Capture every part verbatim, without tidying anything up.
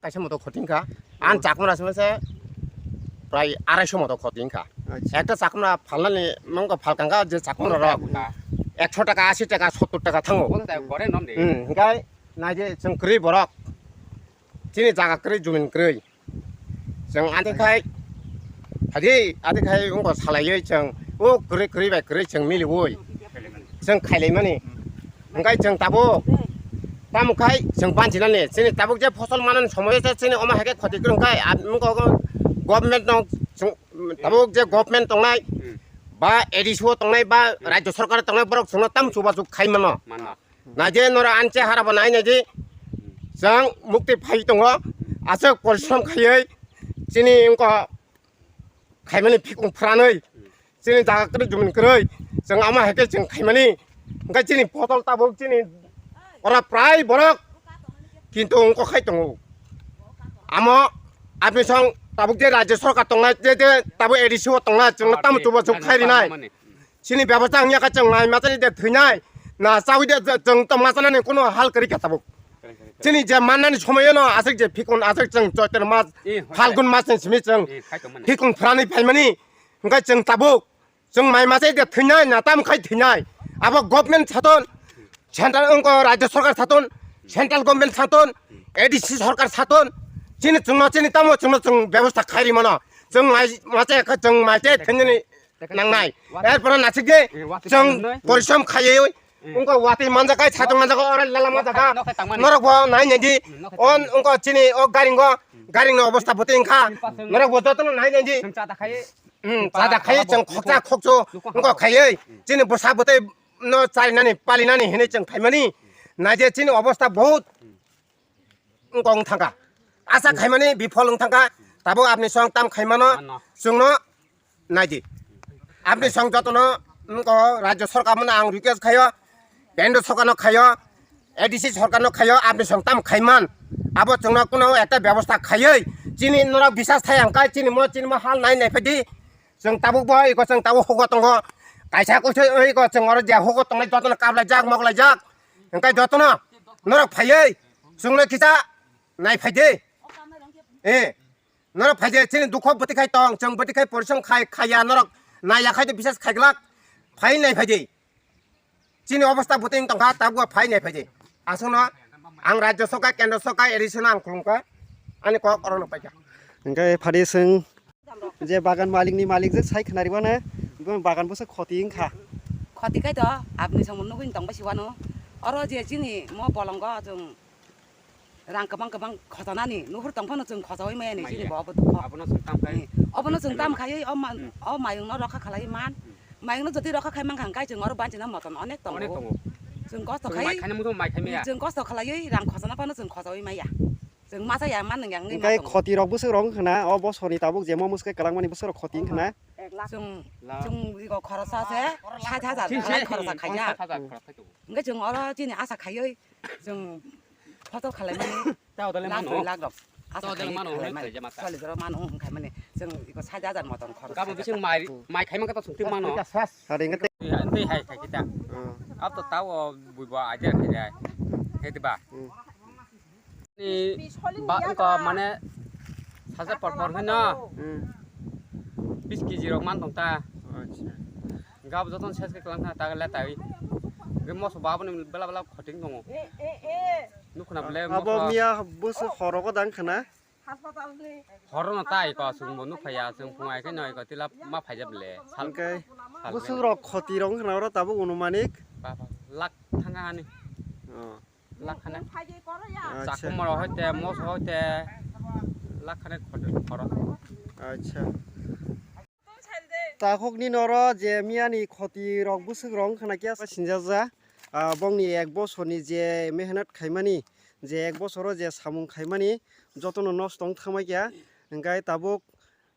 Kaisa moto khoti wngkha. Ang chakmara se masa prai arai so moto khoti wngkha. Acha. Ekta chakmara phalnani mangkha phalkangkha je chakmara rok. Ekso taka, asi taka, sottor taka thango. Hwnkhe naidi chwng kwrwi borok. Chini jaga kwrwi, jumin kwrwi. Chwng adi khai, hadi, adi khai wngkha salaiwi chwng o kwrwi, kwrwi bai kwrwi chwng miliwi chwng khailaimani. Hwnkhe chwng tabuk tamo khai chwng banjinani. Chini tabuk je phosol manani somoyo se chini omo hai khe khoti kwrwng khai, wngkha government no chwng tabuk je government tongnai ba A D C o tongnai ba rajya sarkar tongnai borok chwngno tamo chubasuk khai mano. Naidi norok ani cheharabo nai naidi. Chwng mukti phai tongo. Aswk porishrom khaiwi chini wngkha khaimani phikung phranwi. Chini jaga kwrwi jumin kwrwi. Chwng ama hai khe chwng khaimani. Hwnkhe chini botol tabuk chini ora prai borok kintu wngkha khai tongo. Amo aboni song tabuk je rajya sarkar tongnai je je tabuk A D C o tongnai chwngno tamo chubasuk khai rinai. Chini bebosta wngya khe chwng mai machani de thwinai, na chawi de chwng to machanani kuno hal kwrwi kha tabuk. Chini je mannani somoyono aswk je phikun aswk chwng Choitro mas, Phalgun mas ni simi chwng phikun phrani phaimani, hwnkhe chwng tabuk chwng mai machai de thwinai, na tam khai thwinai. Abo government saton, central wngkha rajya sarkar saton, central government saton, A D C sarkar saton, chini chwngno chini tamo chwngno chwng bebosta khai ri mano. Chwng mai machai khe chwng mai chai thwinani nangnai. Erpore nasikdi chwng porishrom khaiwi wngkha watwi manjakai, satung manjakai, oro lala manjaka. Norok bo nai naidi. On wngkha chini o garingo, garingni obostha bwtwi wngkha. Norok bo jotono nai naidi. Chada khai chwng khoksa khokso wngkha khaiwi chini bwsa bwtwi no charinani palinani hinwi chwng phaimani. Naidi chini obostha bahut wngkha wng thangkha. Asa khaimani bifol wng thangkha. Tabuk aboni song tam khaimano chwngno naidi. Aboni song jotono wngkha rajya sarkar mano ang request khaio, kendro sarkarno khaio, A D C sarkarno khaio, aboni song tam khaiman. Abo chwngno kuno ekta bebosta khaiwi chini norok bisas thai ang kai chini mo chini mo hal nai nai phaidi. Chwng tabuk bo iko chwng tabuk hugo tongo. Kaisa kuisa iko chwng oro je hugo tongnai jotono kaplaijak moklaijak. Hwnkhe jotono norok phaiwi chwngno kisa nai phaidi. Eh, norok phaidi chini dukho bwtwi khai tong, chwng bwtwi khai porishrom khai, khaiya norok naiya khai de bisas khaiglak. Phai nai phaidi. Chini obostha bwtwi wng tongkha, tabuk phai nai phaidi. Aswkno ang rajya sarkar, kendro sarkar, A D C no ang khulumkha. Ani kok orono paikha. Hwnkhe phaidi chwng je bagan malikni malik je sai khwnaribano, bini bagan bwswk khoti wngkha. Khoti khai to, aboni samung nugwi tongbai siwano. Oro je chini mo bolongo chwng rang kwbang kwbang khojanani, nuhur tong phano chwng khojaui maya ni chini bo obo dukho. Abono chwng tam khai. Obono chwng tam khaiwi o ma-, o mayung no rokha khalai man. Mayung no jodi rokha khai mankha hwnkhe chwng oro banchina moton onek tongo. Onek tongo. Chwng kosto khai. Mai khaina muthung mai khai maya. Chwng kosto khalaiwi rang khojana phano chwng khojaui maya. Chwng masa ya man nang yang. Hwnkhe khoti rok bwswk rok wngkha na, o bosor ni tabuk je mo mwswk kwlangmani bwswk rok khoti wngkha na. Chwng, chwng iko khorosa se sait hajar khorosa khaijak. Hwnkhe chwng oro chini asa khaiwi chwng photo khalaimani. Lakh dui lakh rok asa khaiwi khalaimani. Chollish rok mano wngkha mani chwng iko sait hajar moton khorosa. Gabo bising mai, mai khaima kata sungti mano. Hari hwnkhe tei hai khai kita. Ab to tao buibo idea khai dai. Khai diba? Ni ba wngkha mane saja por por hino. Hmm. Bis kiji rok man tong ta. Acha. Gabo joton ses ke klang ta le tai. Ge moso babo ni bela bela khoting tongo. Nukhna bele abo moso. Miya bus horogo dang khana. Horono tai ko sung bo nukhaya sung phungai ke noi ko tila ma phaija bele. Sal. Hwnkhe sal bus rok khoti rok khana oro tabuk unumanik. Ba, ba, lakh thanga ani. Oh. Lakh khanek. Acha. Chakmaro hoite, moso hoite, lakh khanek khoro. Acha. Takhukni noro je miyani khoti rok bwswk rok wngkha na khe sinjak ja. Ah, bongni ek bosorni je mehnat khaimani, je ek bosoro je samung khaimani, jotono nosto wng thangma khe. Hwnkhe tabuk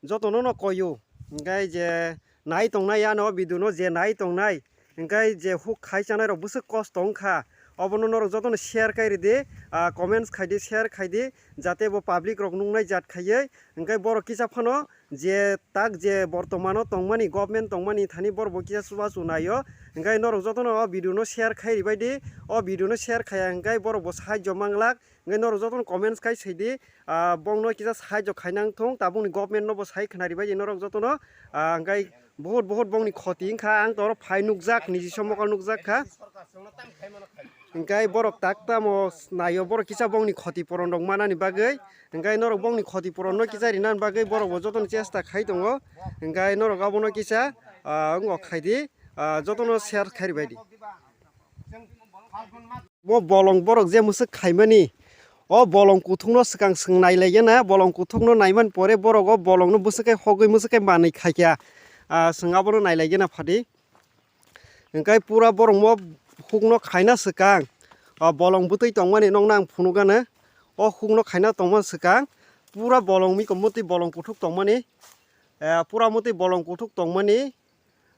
jotono no koyo, hwnkhe je nai tongnai ano video no je nai tongnai, hwnkhe je huk khai chanai rok bwswk kosto wngkha, obono norok jotono share khai ridi, ah, comments khai di, share khai di, jate bo public rok nuknai jat khaiwi, hwnkhe borok kisa phano je tak je bortomano tongmani, government tongmani thani borok bo kisa chubachu naio, hwnkhe norok jotono o video no share khai ribai di, o video no share khaiya hwnkhe borok bo sahajyo manglak. Hwnkhe norok jotono comments khai sidi, ah, bongno kisa sahajyo khainang thung, tabukni government no bo sai khwnari bai norok jotono, ah, hwnkhe Bohut, bohut bongni khoti wngkha, ang toro phai nukjak, niji somokal nukjak kha. Hwnkhe borok tak tamo naio, borok kisa bongni khoti puron rok manani bagwi. Hwnkhe norok bongni khoti puron no kisa rinani bagwi borok bo jotono chesta khai tongo. Hwnkhe norok abono kisa, ah, wngok khaidi, ah, jotono share khai ribaidi. Bo bolong borok je mwswk khaimani, o bolong kuthukno swkang swng nailaigena, bolong kuthukno naimani pore borok o bolongno bwswk khe hogwi mwswk khe manwi khaikha, ah, swng abono nailaigena phadi. Hwnkhe pura borok mo hukno khaina swkang, o bolong bwtwi tongmani nokno ang phunukgana, o hukno khaina tongmani swkang pura bolong miko mwtwi bolong kuthuk tongmani, eh, pura mwtwi bolong kuthuk tongmani.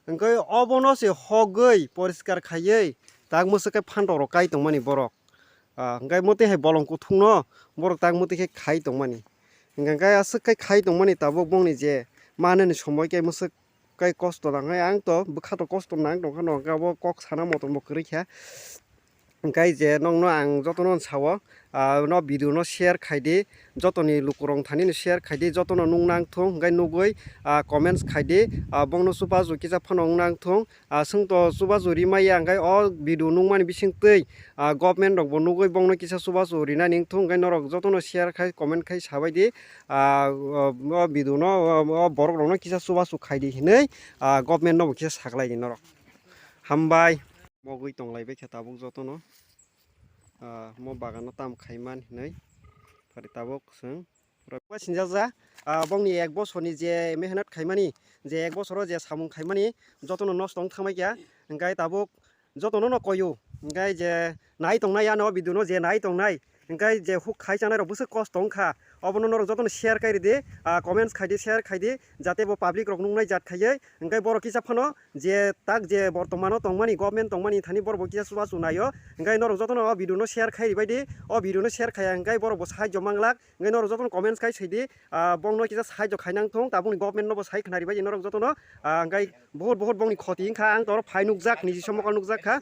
Hwnkhe obono se hogwi poriskar khaiwi tak mwswk khe phantok rok kai tongmani borok. Ah, hwnkhe mwtwi hai bolong kuthukno borok tak mwtwi khe khai tongmani. Hwnkhe aswk khe khai tongmani tabuk bongni je manani somoi khe mwswk khe kosto nang hai, ang to bwkha to kosto nang tongkha, no hwnkhe abo kok sana motom bo kwrwi kha. Hwnkhe je nokno ang jotono sao, ah, no video no share khaidi, jotoni lukurok thani no share khaidi, jotono nuknang thung, hwnkhe nugwi, ah, comments khaidi, ah, bongno chubachu kisa phano wngnang thung, ah, chwng to chubachu rimaya, hwnkhe o video nukmani bisingtwi, ah, government rokbo nugwi bongno kisa chubachu rinani wngthung, hwnkhe norok jotono share khai, comment khai sabaidi, ah, o, o video no, o, o borok rokno kisa chubachu khaidi hinwi, ah, government nobo kisa saklaidi norok. Hambai. Mogwi tonglai bai khe tabuk jotono, ah, mo bagano tam khaiman hinwi phari tabuk chwng. Sinjak ja, ah, bongni ek bosorni je mehnat khaimani, je ek bosoro je samung khaimani, jotono nosto wng thangbai kha. Hwnkhe tabuk jotono no koyo. Hwnkhe je nai tongnai ano video no je nai tongnai, hwnkhe je huk khai chanai rok bwswk kosto wngkha. Obono norok jotono share khai ridi, ah, comments khaidi, share khaidi, jate bo public rok nuknai jat khaiwi. Hwnkhe borok kisa phano je tak je bortomano tongmani, government tongmani thani borok bo kisa chubachu naio. Hwnkhe norok jotono o video no share khai ribaidi, o video no share khaiya hwnkhe borok bo sahajyo manglak. Hwnkhe norok jotono comments khai sidi, ah, bongno kisa sahajyo khainang thung, tabukni government nobo sai khwnari bai norok jotono, ah, hwnkhe bohut bohut bongni khoti wngkha, ang toro phai nukjak, niji somokal nukjak kha.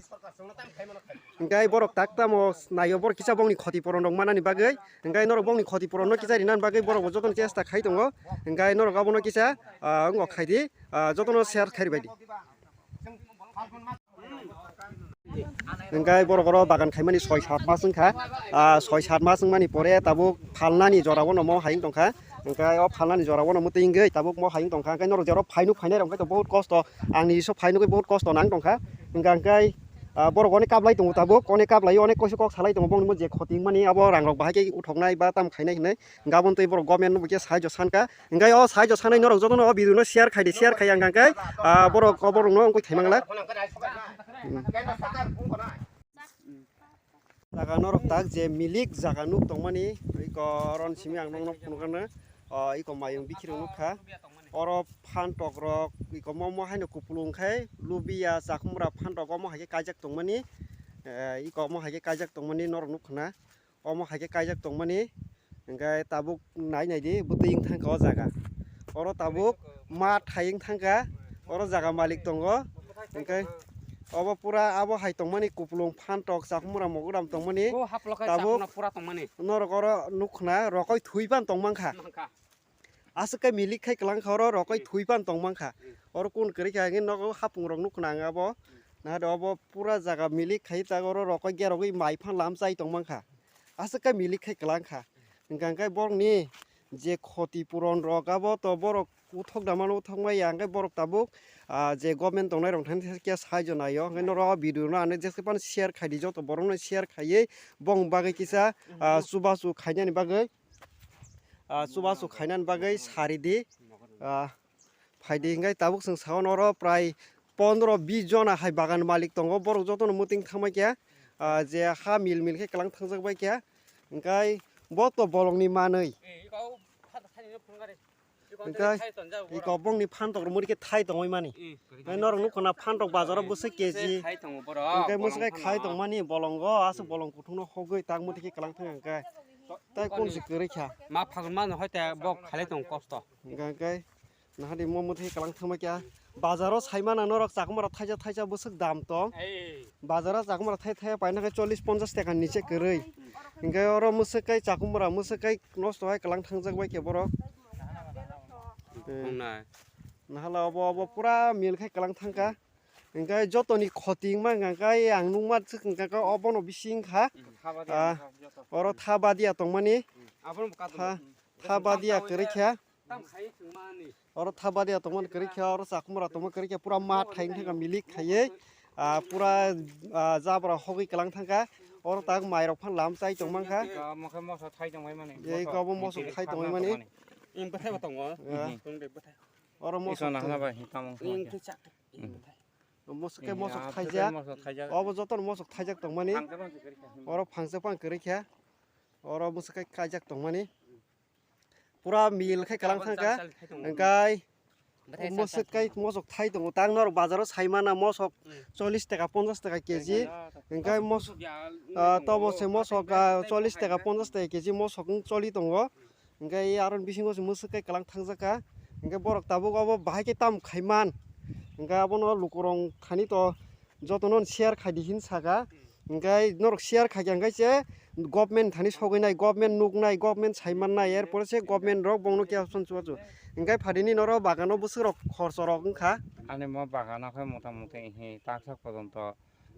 Hwnkhe borok tak tamo naio, borok kisa bongni khoti puron rok manani bagwi, hwnkhe norok bongni khoti puron no kisa rinani bagwi borok bo jotono chesta khai tongo, hwnkhe norok abono kisa, ah, wngok khaidi, ah, jotono share khai ribaidi. Hwnkhe borok oro bagan khaimani soi sat mas wngkha, ah, soi sat mas wngmani pore tabuk phalnani jora o no mo hai wng tongkha, hwnkhe o phalnani jora o no mwtwi wngwi tabuk mo hai wng tongkha, hwnkhe norok jora o phainuk phainai rok hwnkhe to bohut kosto, ang niji so phainugwi bohut kosto nang tongkha, hwnkhe, hwnkhe, ah, borok onek kaplai tongo tabuk, onek kaplai onek koiso kok salai tongo, bongni mo je khoti wngmani abo rang rok bahai khe uthoknai ba tam khainai hinwi, hwnkhe aboni twi borok government no bo khe sahajyo sankha. Hwnkhe o sahajyo sanai norok jotono o video no share khaidi, share khai ang khe, ah, borok o borok no wngwi thaimanglak. Hmm. Jaga norok tak je milik jaga nuk tongmani, iko oro ni simi ang nokno phunukgana, o iko mayung bikhirok nukha. Oro phantok rok iko mo mo haino kupulung khai lubiya chakhumra phantok omo hai khe kaijak tongmani, eh, iko omo hai khe kaijak tongmani norok nukha na. Omo hai khe kaijak tongmani, hwnkhe tabuk nai nai di, bwtwi wng thangkha o jaga. Oro tabuk ma thai wng thangkha, oro jaga malik tongo, hwnkhe obo pura abo hai tongmani kupulung phantok chakhumra mogodam tongmani. O haplo khe tabuk chakhumra pura tongmani. Norok oro nukha na rokoi thwi pan tongmankha. Mankha. Aswk khe milik khai kwlang kha oro, rokoi thwi pan tong mankha. Oro kun kwrwi kha hwnwi nogo hapung rok nukho na ang abo. Nahade obo pura jaga milik khai tak oro rokoi gerogwi mai phan lam chai tong mankha. Aswk khe milik khai kwlang kha. Hwnkha hwnkhe borokni je khoti puron rok abo to borok uthok da mano uthok maya hwnkhe borok tabuk, ah, je government tongnai rok thani khe sahajyo naio hwnkhe norok o video no ano jeske phano share khai di joto borok no share khaiwi bongni bagwi kisa, ah, chubachu khainani bagwi. Ah, chubachu khainani bagwi sari di, ah, phai di hwnkhe tabuk chwng sao oro prai pondro bis jona hai bagan malik tongo, borok jotono mwtwi thangbai kha, ah, je ha mil mil khe kwlang thangjak bai kha, hwnkhe bo to bolongni manwi. Hwnkhe iko bongni phantok rok muri khe thai tongwi mani. Hwnkhe norok nukho na phantok bazaro bwswk keji. Hwnkhe mwswk khai tongmani bolongo, aswk bolong kuthukno hogwi tak mwtwi khe kwlang thang hwnkhe. Tai kun se kwrwi kha. Ma phagun ma no hoite bo khalai tong kosto. Hwnkhe hwnkhe nahadi mo mwthai kwlang thangma kya. Bazaro saimana norok chakhumara thaisa thaisa bwswk dam tong. Ei. Bazaro chakhumara thai thai paina khe chollish ponchash taka niche kwrwi. Hingke oro mwswk kai chakumra, mwswk kai nosto hai kwlang thangjak bai khe borok. Eh, Wngnai. Nahala obo, obo pura mil khai kwlang thangkha. Hingke jotoni khoti wngma hingka khe ang nukma swk hingka khe obono bising kha. Thaba dia Ah, wngkha joto. Oro tha badia tongmani. Abono bo kadon. Tha, tha badia kwrwi kha. Tam khai thwngmani. Oro tha badia tongmani kwrwi kha, oro chakhumra tongma kwrwi kha, pura ma thaing thangkha milik khaiwi, ah, pura, ah, jabra hogwi kwlang thangkha. Oro tak mairok phan lam chai tongmang kha. Iko mokhe mosok thai tongmani. Ei iko bo mosok thai tongmani. Im bwthai bo tongo. Ah. Tong de bwthai. Oro mosok Iko nahana thai. Bai hi tamo Im khe chak. Im bwthai. Mosok khe mosok thaijak. Mosok thaijak. Obo jotono mosok thaijak tongmani. Phangsa phang se kwrwi kha. Oro phangsa phang kwrwi kha. Oro mosok khe kaijak tongmani. Pura mil khe kwlang thangkha. Hingkai mosok kai mosok thai tongo. Tang norok bazaro saimana mosok chollish taka, ponchash taka keji. Hingkai mos-, ah, tobo se mosok, ah, chollish taka, ponchash taka keji mosok wng choli tongo. Hingkai aroni bisingo se mosok kai kwlang thangjak kha. Hingkai borok tabuk obo bahai khe tam khaiman. Hingkai abono lukurok thani to jotono share khai di hin saka. Hingkai norok share khai kha hingkai se government thani sogwi nai, government nuk nai, government sai man nai, er pore se government rok bongno khe option chuwa chu. Hingkai phadini norok bagano bwswk rok khorcho rok wngkha. Ani mo bagano khe mota moti hi taksa pojonto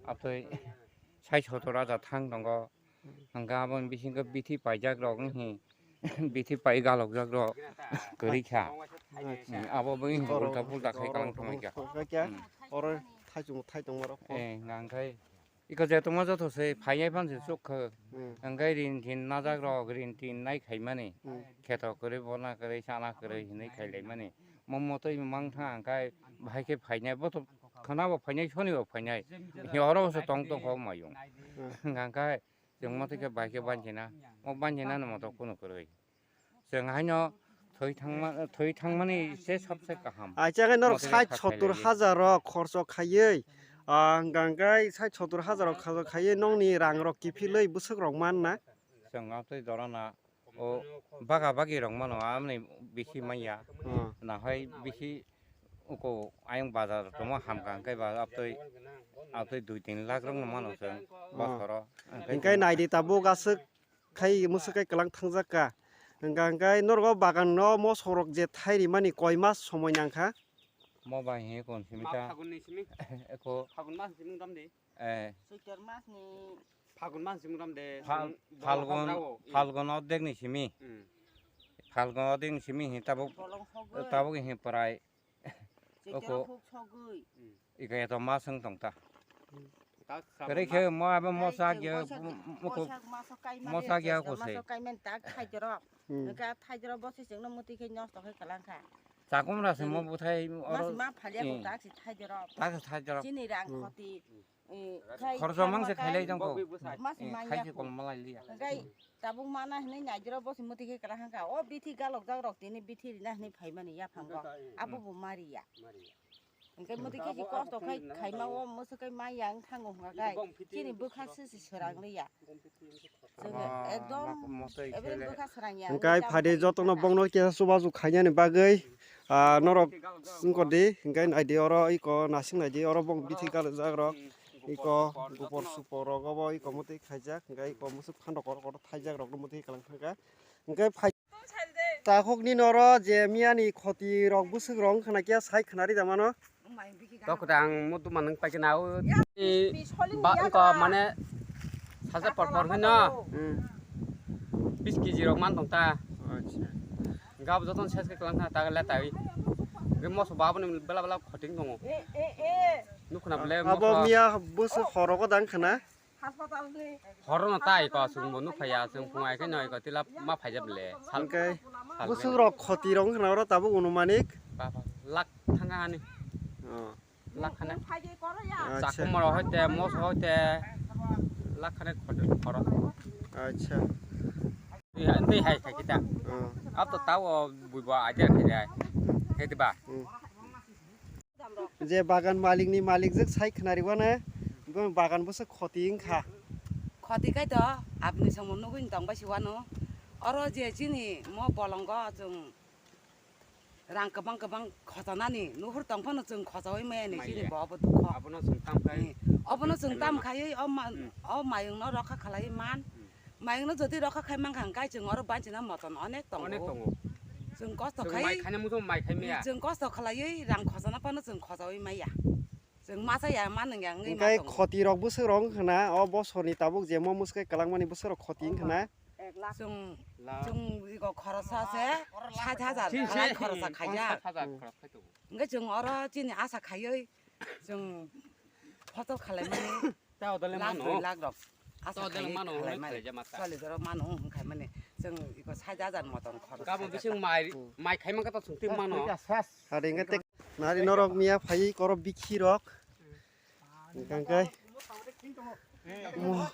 aptwi sai sotor hajar thang tongo. Hingke aboni bisingo bithi paijak rok wnghi, bithi pai galokjak rok kwrwi kha. Acha. Hmm, abo bai ulta pulta khai kalang thangwi kha. Kha kya? Hmm. Oro thaichung thai tongma rok. Eh, hingkha hingkai iko je tongma joto se phainai phan se chuk kha. Hmm. Hingkai rin tin najak rok, rin tin nai khaimani. Hmm. Kheto kwrwi, bona kwrwi, chana kwrwi hinwi khailaimani. Mo motoi mangtha hingkai bahai khe phainai, bo to khana bo phainai, soni bo phainai. Hi oro bo se tong tong kho mayung. Hmm. Hingkha hingkai Chwng motwi khe bai khe banjina, o banjina no moto kunu kwrwi. Chwng haino thwi thangma, thwi thangmani se sabse kaham. Acha khe norok motwi khe sait sottur hajar rok khorcho khaiwi, ah, hwnkha hwnkhe sait sottur hajar rok khorcho khaiwi nokni rang rok kiphilwi bwswk rok man na? Chwng amtwi dorana o baga bagi rok mano amni bisi manya. Hmm. Nahai bisi uko ayang bazar tongma hamkha hwnkhe ba aptwi, aptwi dui tin lakh rok no mano chwng. Hmm. Bosoro. Hwnkhe naidi tabuk aswk khai mwswk kai kwlang thangjak kha. Hwnkha hwnkhe norok o bagan no mosok rok je thai rimani koi mas somoi nangkha? Mo bai he kon simi ta. Phagun ni simi. Eko. Phagun mas simi dam de. Eh. Soitor mas ni. Phagun mas simi dam de. Phal-, Phalgun, Phalgun ordek ni simi. Hmm. Phalgun ordek ni simi he tabuk, tabuk he prai. Oko. Iko eto maswng tongta. Kwrwi khe mo abo mosak ya, mosak ya ko se. Mosak kaimani tak thaijorok. Hmm. Hwnkhe thaijorok bo se chwngno muti khe nosto khe kwlang kha. Chakumra se mo bwthai oro. Mas ma phalya ko tak se thaijorok. Tak se thaijorok. Chini rang khoti. Eh, khoroksa mang se khailai jang ko. Mas manya khaisi ko. Kolma lai liya. Hwnkhe tabuk mana hinwi naijorok bo se muti khe kwlang kha. O bithi galok jak rok tini bithi rina hinwi phaimani yaphang bo. Abo bo mariya. Hwnkhe muti khe kosto khai khaima o mwswk khai mai yang thango hwnkha khai chini bwkha sisi swrang liya. Chwng ekdom ebeni bwkha swrang ya. Hwnkhe phadi jotono bongno kisa chubachu khainani bagwi, ah, norok wngkha di, hwnkhe naidi oro iko nasing naidi oro bong bithi kaljak rok iko gupor supor rok obo iko muti khaijak hwnkhe iko musuk phan rok oro thaijak rok muti kwlang thangkha hwnkhe phai. Takhuk ni noro je miyani khoti rok bwswk rok wngkha na khe sai khwnari da mano. Tok da ang mutu manung paikhe na o. Ba wngkha mane saja por por hino. Hmm. Bis kg rok man tong ta. Acha. Gab joton ses khe kwlang kha ta le tai. Ge moso ba boni bela bela khoting tongo. Nukho na bole abo moso. Miya bwswk horo ko dang khana. Horo no tai ko chwng bo nuk phaiya, chwng phung ai khe noi ko tila ma phaijak le. Sal-, hwnkhe sal bwswk rok khoti rok wngkha na oro tabuk unumanik? Ba, ba, lakh thanga ani. Oh. Lakh khana. Acha. Chakma rok hoite, moso hoite, lakh khana khoti horo. Acha. Tei hai, tei hai khai kita. Oh. Ab to tao bui bo aja khai dai. Khai diba? Hmm. Je bagan malik ni malik jwk sai khwnari wane, bo bagan bwswk khoti wngkha. Khoti khai to, aboni samung nugwi tong bai si wano. Oro je chini mo bolongo chwng rang kwbang kwbang khotonani nuhur tong phano chwng khochoi maya ni chini bo obo dukho. Abono chwng tam khai. Obono chwng tam khaiwi o ma-, hmm, o mayung no rokha khalai man. Hmm. Mayungno jodi rokha khai mankha hwnkhe chwng oro banchina moton onek tongo. Onek tongo. Chwng kosto Chwng khai, mai khaina muchung mai khai maya. Chwng kosto khlaiwi rang khojana phano chwng khojawi maya. Chwng masa ya ma nung ya wngwi ma Hwnkhe tongo. Khoti rok bwswk rok wngkha na, o bosorni tabuk je mo mwswk kwlangmani bwswk rok khoti wngkha na. Chwng, La. Chwng iko khorosa se sait hajar Chini khlai se khorosa khaijak. Ponsas hajar Hmm. khorok khai tongo. Hwnkhe chwng oro chini asa khaiwi chwng photo khalaimani Ta odole lakh mano. dui lakh rok asa Ta odole khaiwi mano, khalaimani. Khlaijak masa. Chwng iko sait hajar moton khorosa Gabon khaijak. Bising mai, Hmm. mai khaimang kata chwng twi mano. Hari hwnkhe tek Nari norok miya phaiwi koro bikhi rok. Hwnkhe mo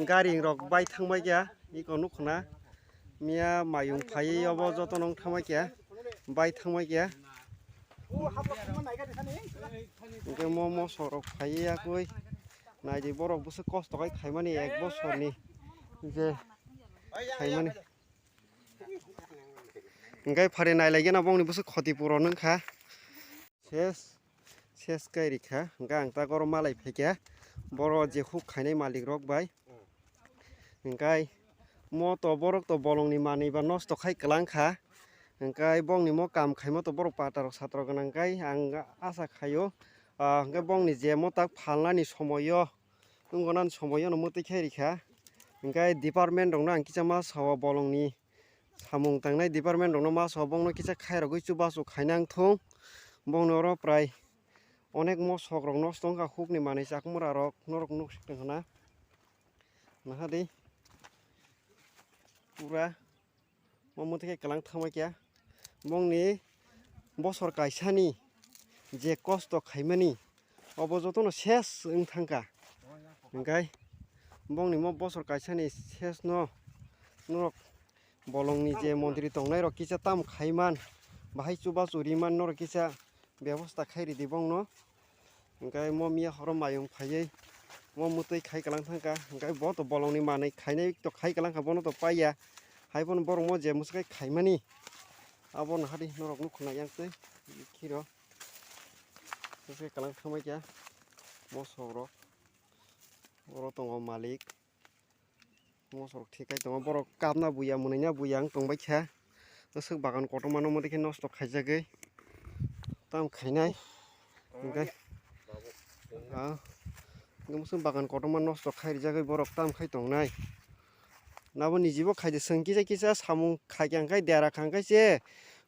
gari rok bai thangbai kha, iko nukho na. Miya mayung phaiwi obo joto no thangbai kha, bai thangbai kha. Hwnkhe mo mosok rok phaiwi yakwi naidi borok bwswk kosto khai khaimani ek bosorni je khaimani. Hwnkhe phari nailaigena bongni bwswk khoti puron wngkha. Ses, ses kai rikha. Hwnkhe ang ta goro malai phaikha. Boro je huk khainai malik rok bai. Hwnkhe mo to borok to bolongni manwi ba nosto khai kwlangkha. Hwnkhe bongni mo kam khaima to borok pata rok satra rok gwnang khe ang asa khaio. Ah, hwnkhe bongni je mo tak phalnani somoio, wngkha nani somoio no mwtwi khai rikha. Hwnkhe department rokno ang kisa ma sao bolongni samung tangnai department rokno ma sao bongno kisa khairogwi chubachu khainang thung. Bongni oro prai onek mosok rok nosto wngkha hukni manwi chakmura rok norok nuksuk tongkha na. Naha di pura. Omo tei khe kwlang thangma kya. Bongni bosor kaisani je kosto khaimani, obo jotono ses wng thangkha. Hwnkhe bongni mo bosor kaisani sesno norok bolongni je montri tongnairok kisa tamo khaiman, bahai chubachu riman norok kisa bebosta khai ridi bongno. Hwnkhe mo miya horo mayung phaiwi mo mwtwi khai kwlang thangkha. Hwnkhe bo to bolongni manwi khainai to khai kwlangkha, bono to paiya. Hai phano borok mo je mwswk khai khaimani, abono hari norok nukho na yang twi khiro. Mwswk kwlang thangbai kha mosok rok. Oro tongo malik. Mosok thik khai tongo, borok kapna buya, mwnwina buya wng tongbai kha. Aswk bagan kotorma no omo dikhe nosto khaijagwi tamo khainai. Hwnkhe, ah, hwnkhe aswk bagan kotorma nosto khai rijagwi borok tamo khai tongnai. Nabo nijibo khaidi, chwng kisa kisa samung khaikha hwnkhe dera kha hwnkhe se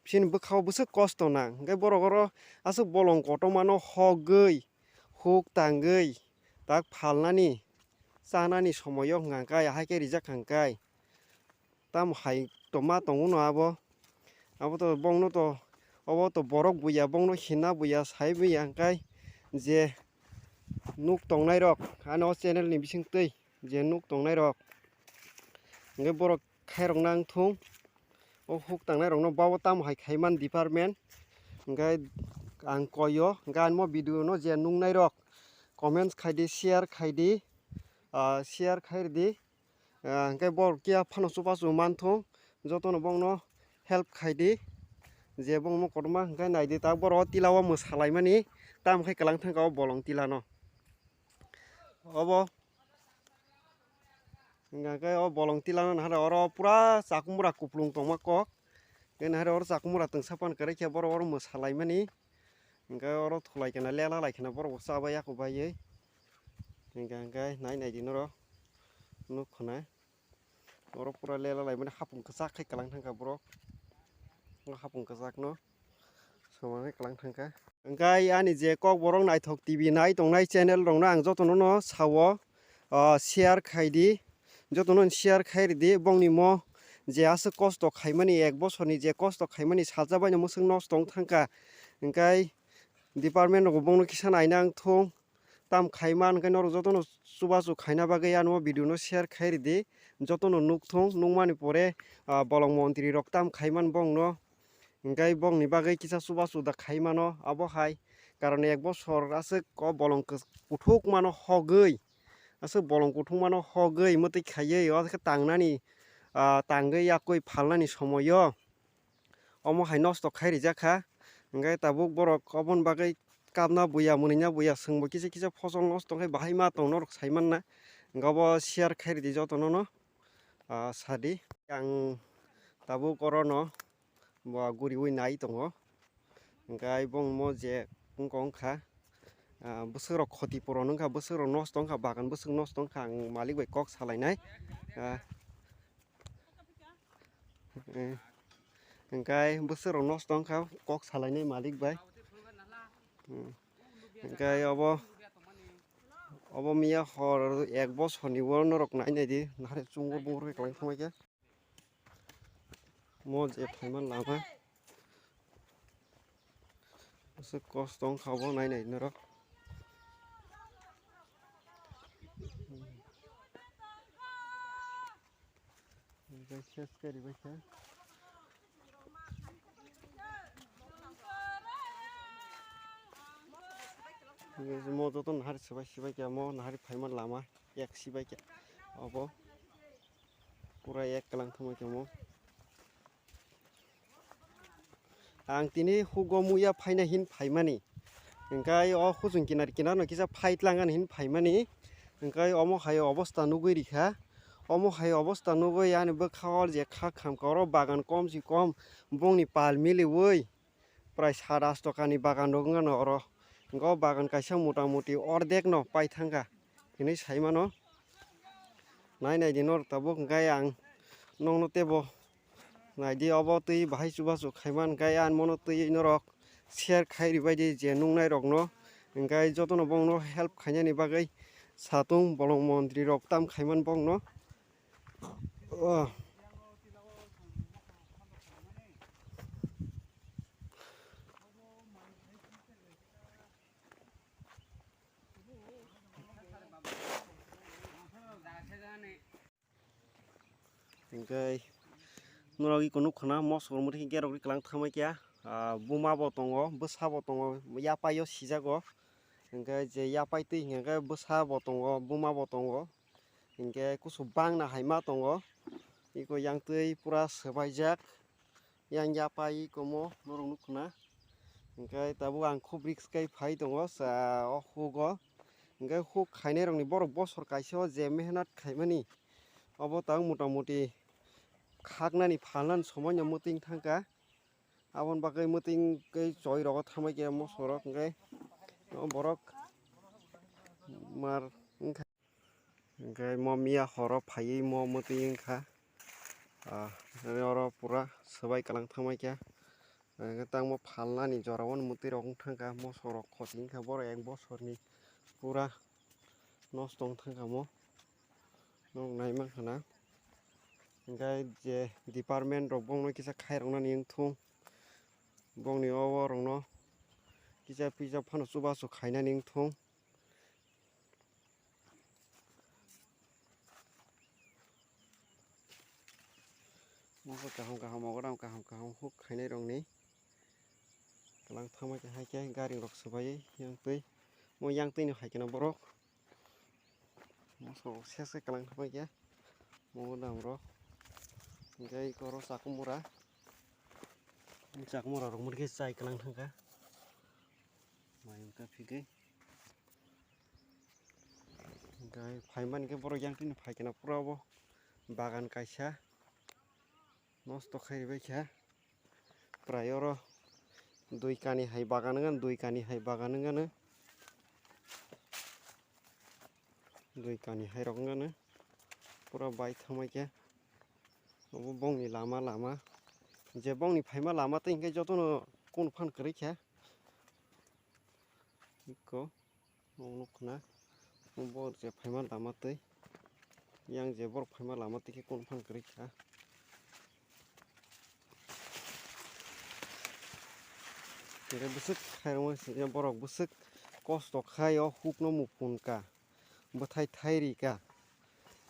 bini bwkhao bwswk kosto nang. Hwnkhe borok oro aswk bolong kotorma no hogwi, huk tangwi, tak phalnani, chanani somoio hwnkha hwnkhe, ahai khe rijak hwnkhe, tamo hai tongma tongo no abo, abo to bongno to, obo to borok buya, bongno hina buya, sai buya hwnkhe, je nuk tongnai rok, ani o channel ni bising twi je nuk tongnai rok, hwnkhe borok khairok nang thung. O huk tangnai rokno babo tamo hai khaiman department. Hwnkhe ang koio, hwnkhe ani mo video no je nuknai rok comments khaidi, share khaidi, ah, share khairidi. Ah, hwnkhe borok kiya phano chubachu manthung, jotono bongno help khaidi. Je bongno kotorma hwnkhe naidi ta borok o tila o mwsalaimani, tamo khe kwlang thangkha o bolong tilano. Obo Hwnkha khe o bolong tilano nahara oro pura chakumura kuplung tongma kok. Khe nahara oro chakumura tongsa pan kwrwi khe borok oro mwsalaimani. Hwnkhe oro thulai kheno lela lai kheno borok bo chabai yaku baiwi. Hwnkha hwnkhe nai nai di norok nukho na. Oro pura lela laimani hapung kwchak khai kwlang thangkha borok. O hapung kwchakno. Swmai kwlang thangkha. Hwnkhe ani je Kokborok Naithok T V nai tongnai channel rokno ang jotono no sao, ah, share khaidi, jotono share khairidi, bongni mo je aswk kosto khaimani, ek bosorni je kosto khaimani salsa baino mwswk nosto wng thangkha. Hwnkhe department rokbo bongno kisa naina wng thung. Tam khaima hwnkhe norok jotono chubachu khaina bagwi ano video no share khairidi, jotono nukthung, nukmani pore, ah, bolong montri rok tam khaiman bongno, hwnkhe bongni bagwi kisa chubachu da khaimano abo hai, karon ek bosor aswk o bolong kis-, kuthukmano hogwi, aswk bolong kuthukmano hogwi mwtwi khaiwi o khe tangnani, ah, tangwi yakwi phalnani somoio. Omo hai nosto khai rijak kha. Hwnkhe tabuk borok oboni bagwi kapna buya, mwnwina buya, chwngbo kisa kisa phosol nosto khai bahai ma tong norok sai manna. Hwnkhe obo share khai ridi jotono no. ah, sadi. Ang tabuk orono bo guriwi nai tongo. Hingke bongmo je wngkha, ah, bwswkrok khoti puron wngkha, bwswkrok nosto wngkha, bagan bwswk nosto wngkha, ang malik bai kok salainai. Ah, eh, hingke bwswkrok nosto wngkha, kok salainai malik bai. Hmm. Hingke obo, obo miya hor ek bosor ni ulo norok nai naidi, nahare chungo bungo rok kwlwng thangma khe. Mo je phaima lama. Aswk kosto wngkha obo nai nai norok. Ses kari bai kha. Mo joto nahari swbai swbai khe mo nahari phaima lama ek swbai khe obo. Pura ek kwlwng thangma khe mo. Ang tini hugo muya phaina hin phaimani. Hingkai o hujung kinar kinar no kisa phai tlangan hin phaimani. Hingkai omo hai obosta nugui rikha. Omo hai obosta nugui ani bwkha o je kha khamkha oro bagan kom si kom bongni pal miliui. Prai sat asto kani bagan rok wngkha no oro. Hingke o bagan kaisa mota moti ordek no pai thangkha hinui sai mano. Nai nai di norok tabuk hingke ang nokno tebo nai di obo twi bahai chubachu khaima hingke ang mono twi norok share khai ribai di je nuknai rokno hingke jotono bongno help khainani bagwi satung bolong montri rok tam khaimani bongno. Oh. Hingke norok iko nukha na mosok rok muithi hingke rok ri kwlwng thangma khe, ah, buma bo tongo, bwsa bo tongo, yapai o sijago. Hingke je yapai twi hingke bwsa bo tongo, buma bo tongo. Hingke kusu bangna hai ma tongo. Iko yang twi pura swbaijak. Yang yapai komo norok nukha na. Hingke tabuk ang khub risk kai phai tongo sa o hugo. Hingke huk khainai rokni borok bosor kaisa o je mehnat khaimani. Obo tang mota moti khaknani phalnani somoi no mwtwing thangkha. Aboni bagwi mwtwing khe choi rogo thamai khe mosok rok hingke borok mar wngkha. Hingke mo miya horo phaiwi mo mwtwi wngkha. Ah, oro pura swbai kwlwng thangbai khe. Hingke tangmo phalnani jorao mwtwi rok wng thangkha, mosok rok khoti wngkha, borok ek bosorni pura nosto wng thangkha mo. Norok nai mankha na. Hingke je department rok bongno kisa khairoknani wngthung. Bongni o, o rokno kisa pisa phano chubachu khainani wngthung. Mokol kaham kaham, mogodam kaham kaham huk khainai rokni kwlwng thangma khe hai khe gari rok swbaiwi yang twi mo yang twi no hai kheno borok mosok rok ses khe kwlwng thangma khe mogodam rok hingke oro chakwmura chakwmura rok muithi khe chai kwlwng thangkha mai wngkha phigwi. Hingke phaimani khe borok yang tini phaikhe na pura bo bagan kaisa nosto khai ribai kha. Prai oro dui kani hai bagan wngkha, dui kani hai bagan wngkha, dui kani hai rok wngkha pura bai thangbai kha. Obo bongni lama lama je bongni phaima lama tei hingke jotono kunu phan kwrwi kha. Iko. Ang nukha na, bo je phaima lama twi, yang je borok phaima lama twi khe kunu phang kwrwi kha. Hingke bwswk khairokma singya borok bwswk kosto khai o hukno mupun ka, bwthai thai ri ka,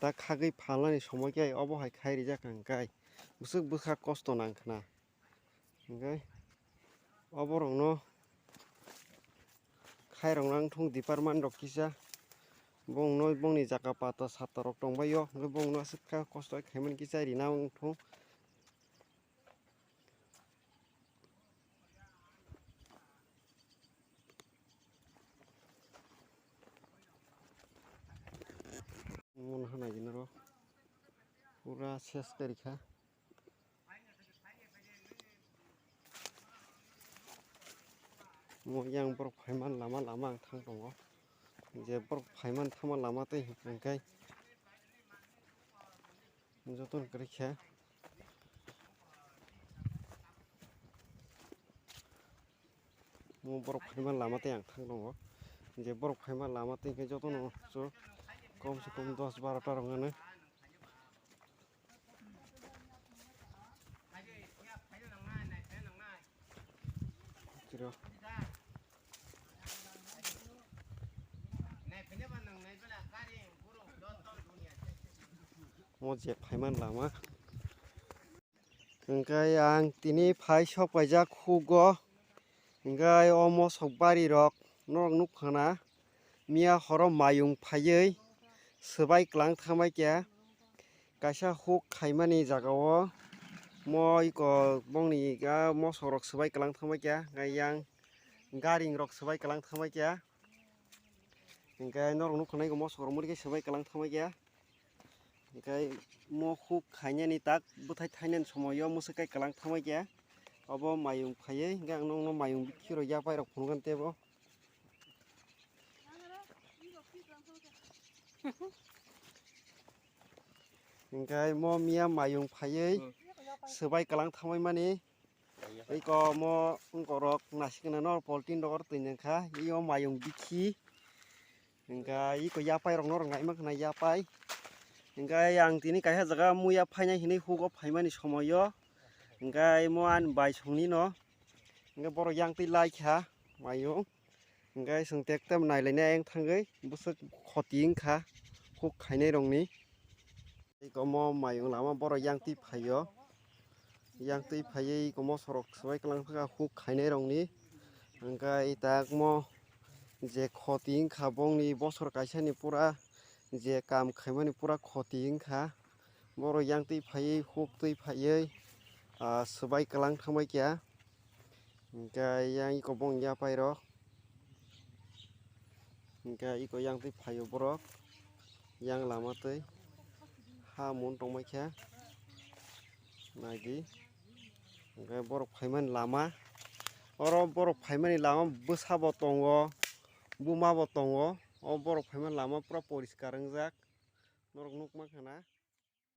ta khagwi phalnani somoi khe obo hai khai rijak hwnkhe bwswk bwkha kosto nang khna. Hingke oborokno khairokna wngthung department rok kisa bongno bongni jaga pata sata rok tongbaio hingke bongno aswk kha kosto khaimani kisa rina wngthung. Mona hwnai gini ro. Pura ses kari kha. Mo yang borok phaimani lama lama ang thang tongo. Je borok phaimani thangma lama tei hwnkhe jotono kwrwi kha. Mo borok phaima lama tei ang thang tongo. Je borok phaima lama tei hwnkhe jotono so kom se kom dos baro ta rok mano. Chiro. Mo je phaima lama. Hwnkhe ang tini phai sok paijak hugo. Hwnkhe o mosok bari rok norok nukha na, miya horo mayung phaiwi swbai kwlang thangbai kha. Kaisa huk khaimani jagao mo iko bongni ga mosok rok swbai kwlang thangbai kha, hwnkhe yang garing rok swbai kwlang thangbai kha. Hwnkhe norok nukha na iko mosok rok muri khe swbai kwlang thangbai kha. Hwnkhe mo huk khainani tak bwthai thainani somoio mwswk khe kwlang thangbai kha. Obo mayung phaiwi hwnkhe ang nokno mayung bithi rok yapai rok phunukgani teibo. Hwnkhe mo miya mayung phaiwi swbai kwlang thangbai mani. Iko mo wngkorok nasikna no poltin rok twi nangkha, io mayung bikhi. Hwnkhe iko yapai rok no rwngnaima khna yapai. Hwnkhe ang tini kaisa jaga muya phainai hinwi hugo phaimani somoio. Hwnkhe mo ani bai songni no. Hwnkhe borok yang twi lai kha mayung. Hwnkhe chwng tek tem nailainai ayang thangwi bwswk khoti wngkha huk khainai rokni. Iko mo mayung lama borok yang twi phaio. Yang twi phaiwi iko mosorok swbai kwlang thangkha huk khainai rokni. Hwnkhe itak mo je khoti wngkha bongni bosor kaisani pura je kam khaimani pura khoti wngkha. Borok yang twi phaiwi huk twi phaiwi, ah, swbai kwlang thangbai kha. Hwnkhe yang iko bong yapai rok. Hwnkhe iko yang twi phaio borok. Yang lama twi ha mun tongbai kha. Naidi. Hwnkhe borok phaimani lama. Oro borok phaimani lama bwsa bo tongo, buma bo tongo. O borok phaimani lama pura poriskar wngjak. Norok nukma khana.